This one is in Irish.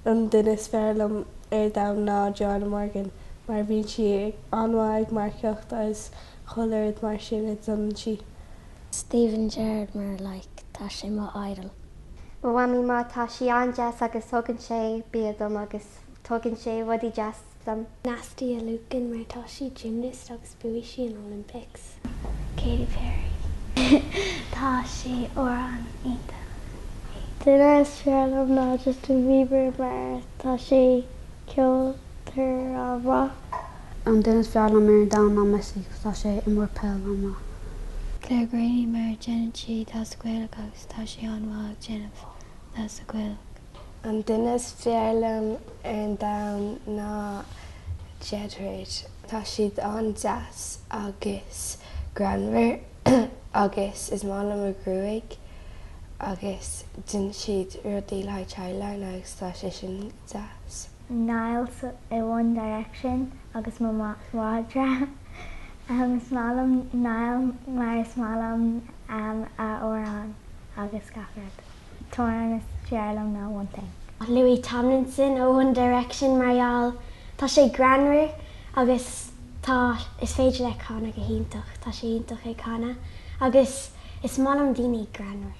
An duine is fearr liom ar domhan ná Joanna Morgan mar bíonn sí an-mhaith ag marcaíocht agus chuile rud mar sin a déanann sí. Steven Gerrard mar like tá sé mo idol. Mo mhamaí mar tá sí an-deas agus tugann sé bia dom agus tugann sé rudaí deas dom. Nastia Liukin mar tá sí gymnast agus bhuaigh sí an Olympics. Katy Perry. Tá sí amhrán iontach. Duine is fearr liom ná Justin Bieber mar tá sé ceoltóir an-mhaith. An duine is fearr liom ar an domhan ná Messi 'cause tá sé ag imirt peil an-mhaith. Claire Greaney mar déanann sí damhsa Gaelach agus tá sí an-mhaith ag déanamh damhsa Gaelach. An duine is fearr liom ar an domhan ná Jed Reid. Tá siad an-deas agus greannmhar agus is maith liom a gruaig agus déanann siad rudaí le haghaidh Childline agus tá sé sin deas. Niall i One Direction agus mo mhadra. Is maith liom Niall mar is maith liom a amhrán agus gach rud. T-amhrán is fearr liom ná One Thing. Louis Tomlinson ó One Direction mar gheall tá sé greannmhar agus tá is féidir leis canadh go hiontach tá sé iontach ag canadh agus is maith liom daoine greannmhar.